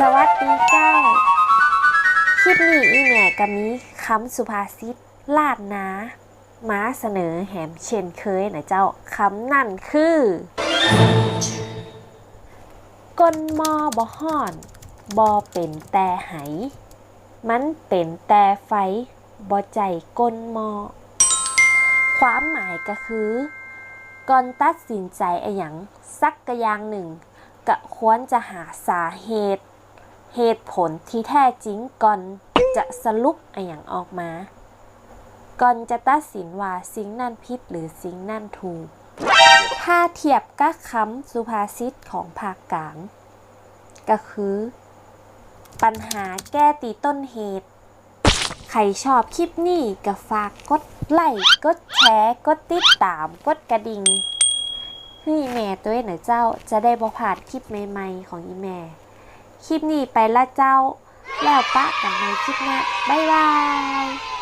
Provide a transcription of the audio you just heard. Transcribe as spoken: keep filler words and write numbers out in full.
สวัสดีเจ้า คลิปนี้อี่แม่ก็มีกำสุภาษิตล้านนามาเสนอแหมเช่นเคยนะเจ้า กำนั้นคือ ก้นหม้อบ่ฮ้อน บ่เป๋นแต่ไห มันเป๋นแต่ไฟ บ่ใจ้ก้นหม้อ ความหมายก็คือ ก่อนตัดสินใจ๋อะหยังสักกะอย่างนึ่ง ก็ควรจะหาสาเหตุ เหตุผลตี้แต๊จริงก่อนจะสรุปอะหยังออกมา ก่อนจะตัดสินว่าสิ่งนั้นผิดหรือสิ่งนั้นถูก ถ้าเตียบกับกำสุภาษิตของภาคก๋าง ก็คือ ปัญหาแก้ตี้ต้นเหตุ ใผชอบคลิปนี้ก็ฝากกดไลก์ กดแชร์ กดติดต๋าม กดกระดิ่งหื้ออี่แม่ตวยนะเจ้า จะได้บ่พลาดคลิปใหม่ๆ ของอี่แม่ คลิปนี้ไปละเจ้า แล้วปะกั๋นใหม่คลิปหน้า บ๊ายบาย